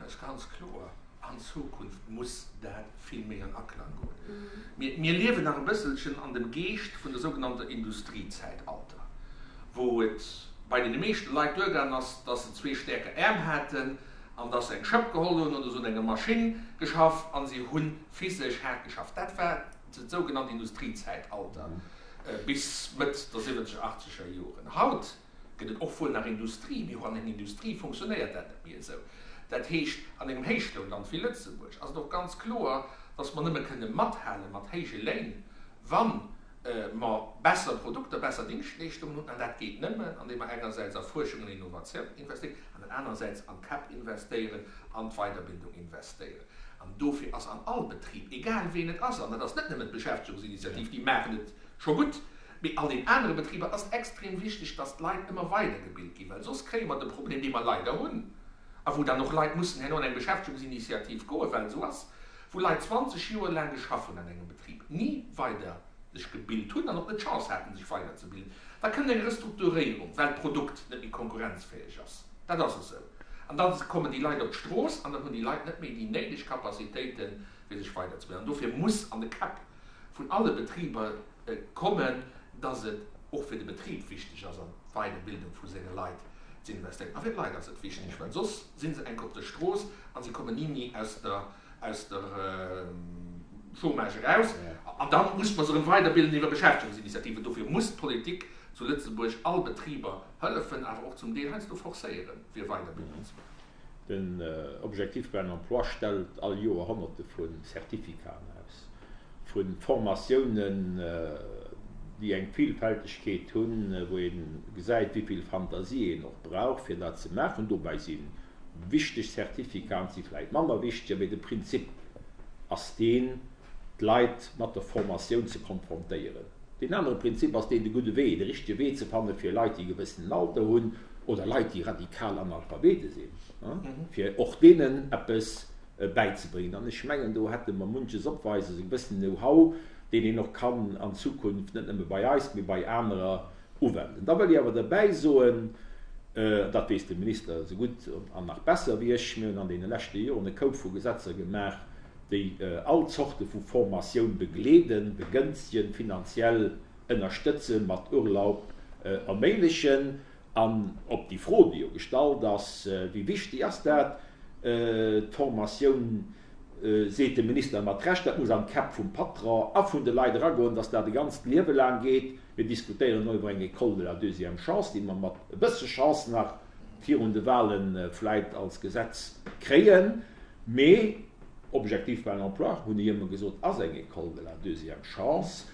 ass ganz kloer, an Zukunft muss dat vill méi an Aklang goen. Mir liewen nach e bësselchen an dem Geescht vun der sougenannter Industriezäitalter, wou et bei deene meeschte Leit duergaangen ass, dass se zwee stäerker Äerm haten an dass se eng Schëpp geholl hunn oder se hunn enger Maschinn geschaff a si hu physesch haart geschafft. Dat war dat sougenannt Industriezäitalter bis Mëtt der siwwenzeger, achtzeger Joren. Haut gëtt et och wuel nach Industrie, mee och an enger Industrie funktionéiert dat net méi esou. Dat heescht, an engem Héichlounland wéi Lëtzebuerg ass et och ganz kloer, dass mer nëmme kënne mathale mat héije Léin, wa mer besser Produkter, besser Dingschtleeschtungen hunn. An dat geet nëmmen, andeem mer engersäits a Fuerschung an Innovatioun investéieren an anersäits an d'Käpp investéieren, an d'Weiderbildung investéieren. An dofir ass an all Betrib, egal ween et ass, an dat ass net nëmmen d'Beschäftegungsinitiativ, déi maachen et scho gutt, Mee an den anere Betriber ass et extrem wichteg, dass d'Leit ëmmer weidergebilt ginn, well soss kréie mer de Problem, dee mer leider hunn, a wou dann och Leit mussen herno an eng Beschäftegungsinitiativ goen, well et esou ass, wou Leit 20 Joer laang geschaff hunn an engem Betrib, ni weider sech gebilt hunn an och net d'Chance haten, sech weiderzebilden. Da kënnt eng Restrukturéierung, well d'Produkt net méi konkurrenzfäeg ass. Dat ass esou. An da kommen déi Leit op d'Strooss an dann hunn déi Leit net méi déi néideg Capacitéiten, fir sech weiderzebilden. An dofir muss an de Käpp vun alle Betriber kommen, dass et och fir de Betrib wichteg ass, an d'Weiderbildung vu senge Leit ze investéieren. A fir d'Leit ass et wichteg, well soss si se enk op der Strooss a si kommen ni méi aus der, aus der Chômage eraus. An da muss mer se erëm weiderbilden iwwer Beschäftegungsinitiativen. Dofir muss d'Politik zu Lëtzebuerg all Betriber hëllefen, awer och zum Deel heiansdo forcéieren, fir Weiderbildung ze maachen. Den Objectif plein emploi stellt all Joer Honnerte vu Certificaten aus, vu Formatiounen, déi eng Vielfältegkeet hunn, wou ee gesäit, wéi vill Fantasie een och brauch, fir dat ze maachen. Dobäi si wichteg Certificaten, si vläicht manner wichteg, mee de Prinzip ass deen, d'Leit mat der Formatioun ze konfrontéieren. Deen anere Prinzip ass deen, de gudde Wee, de richtege Wee ze fanne fir Leit, déi e gewëssenen Alter hunn oder Leit, déi radikal Analphabete sinn, fir och deenen eppes bäizebréngen. An ech mengen, do hätte mer munches opweises, e gewëssenen Know-how, deen een och kann an Zukunft net nëmme bei eis, mee bei anerer uwenden. Da wëll ech awer derbäi soen, dat weess de Minister esou gutt an nach besser wéi ech, mir hunn an deene leschte Joren e Koup vu Gesetzer gemaach, déi all Zorte vu Formatioun begleeden, begënstegen, finanziell ënnerstëtzen, mat Urlaub erméiglechen. An op déi Fro, déi jo gestallt ass, wéi wichteg ass dat, d'Formatioun, seet de Minister mat Recht, dat muss an d'Käpp vum Patron a vun de Leit eragoen, dass dat e ganzt Liewe laang geet. Mir diskutéieren elo iwwer eng École de la deuxième chance, déi mer mat e bësse Chance nach virun de Wahlen vläit als Gesetz kréien. Mee Objectif plein emploi, hunn ech ëmmer gesot, ass eng École de la deuxième chance.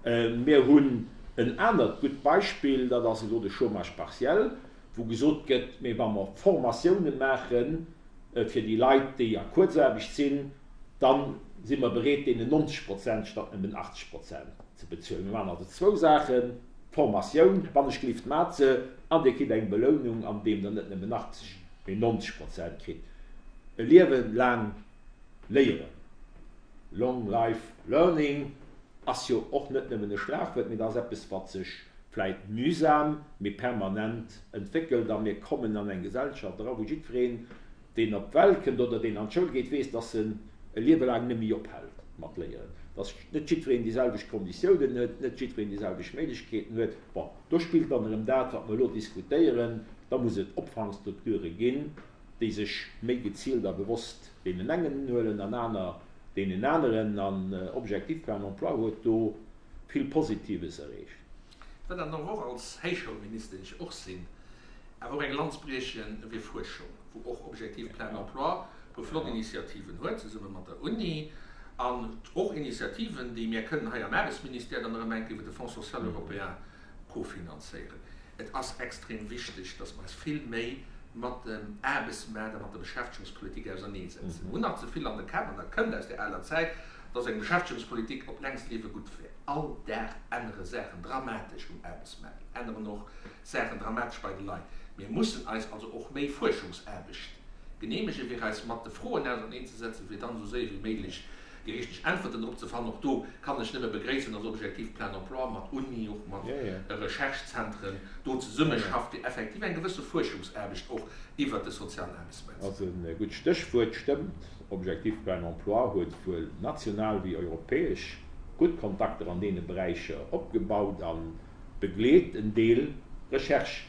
Mir hunn en anert gutt Beispill, dat ass elo de Chômage partiel, wou gesot gëtt, mee wa mer Formatioune maache fir déi Leit, déi a Kuerzaarbecht sinn, da si mer bereet, deenen 90 Prozent statt nëmmen 80 Prozent ze bezuelen. Mir maachen also zwou Saachen, Formatioun, wann ech gelift, maacht se, an Dir kritt eng Belounung, andeem Der net nëmmen 80, mee 90 Prozent kritt. E Liewe laang léieren, Long Life Learning, ass jo och net nëmmen e Schlagwuert, mee dat ass eppes, wat sech vläit mühsam, mee permanent entwéckelt. A mir kommen an eng Gesellschaft era, wou jiddwereen, deen op d'Welt kënnt oder deen an d'Schoul geet, weess, dass en e Liewe laang net méi ophält mat léieren, dass net jiddwereen déi selwecht Konditiounen huet, net jiddwereen déi selwecht Méiglechkeeten huet. Bon, do spillt dann erëm dat, wat mer elo diskutéieren, da muss et Opfangstrukture ginn, déi sech méi gezielt a bewosst deenen engen unhuelen an aner deenen aneren. An Objectif plein emploi huet do vill Positives erreecht. Wat dann och als Héichschoulminister, deen ech och sinn, awer och eng Lanz briechen fir Fuerschung, wou och Objectif plein emploi e puer flott Initiativen huet, zesumme mat der Uni, an och Initiativen, déi mir kënnen hei am Aarbechtsministère dann erëm eng Kéier iwwer de Fonds social européen kofinanzéieren. Et ass extrem wichteg, dass mer eis vill méi mat dem Aarbechtsmaart a mat der Beschäftegungspolitik auserneesetzen. Mir hunn nach ze vill an de Käpp, an dat kënnt aus där aler Zäit, dass eng Beschäftegungspolitik op längst Liewe gutt wär. All Dag ännere Saachen dramatesch um Aarbechtsmaart, änneren och Saachen dramatesch bei de Leit. Mir mussen eis also och méi Fuerschungsaarbecht geneemegen, fir eis mat de Froen auserneenzesetzen, fir dann esou séier wéi méiglech. Déi richteg Äntwerten drop ze fannen. Och do kann ech nëmme begréissen, dass Objectif Plein Emploi mat Uni, och mat Recherchezentren do zesummeschafft, fir effektiv eng gewësse Fuerschungsaarbecht och iwwert de sozialen Aarbechtsmaart ze Ass e gutt Stéchwuert. Stëmmt, Objectif Plein Emploi huet wuel national wéi europäesch gutt Kontakter an deene Beräicher opgebaut a begleet en Deel Recherche,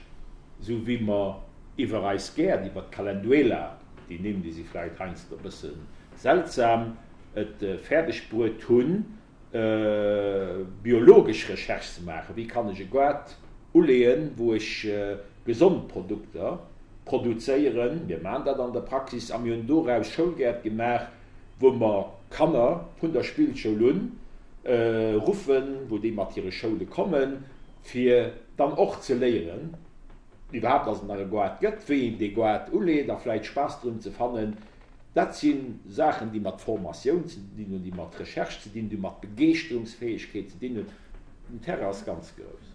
esou wéi mer iwwer eis Gäert, iwwer d'Calenduela, déi Nimm, déi si vläicht heiansdo e bësse seltsam, et fäerdeg bruet hunn, biologesch Recherche ze maachen, wéi kann ech e Gaart uleeën, wou ech gesond Produkter produzéieren. Mir maachen dat an der Praxis a mir hunn doraus Schoulgäert gemaach, wou mer Kanner vun der Spillschoul un ruffen, wou déi mat hire Schoule kommen, fir dann och ze léieren, iwwerhaapt, dass et nach e Goart gëtt, wéi een dee Goart uleet a vläicht Spaass drun ze fannen. Dat si Saachen, déi mat Formatioun ze dinn hunn, déi mat Recherche ze dinn hunn, déi mat Begeeschterungsfäegkeet ze dinn hunn. Den Terrain ass ganz grouss.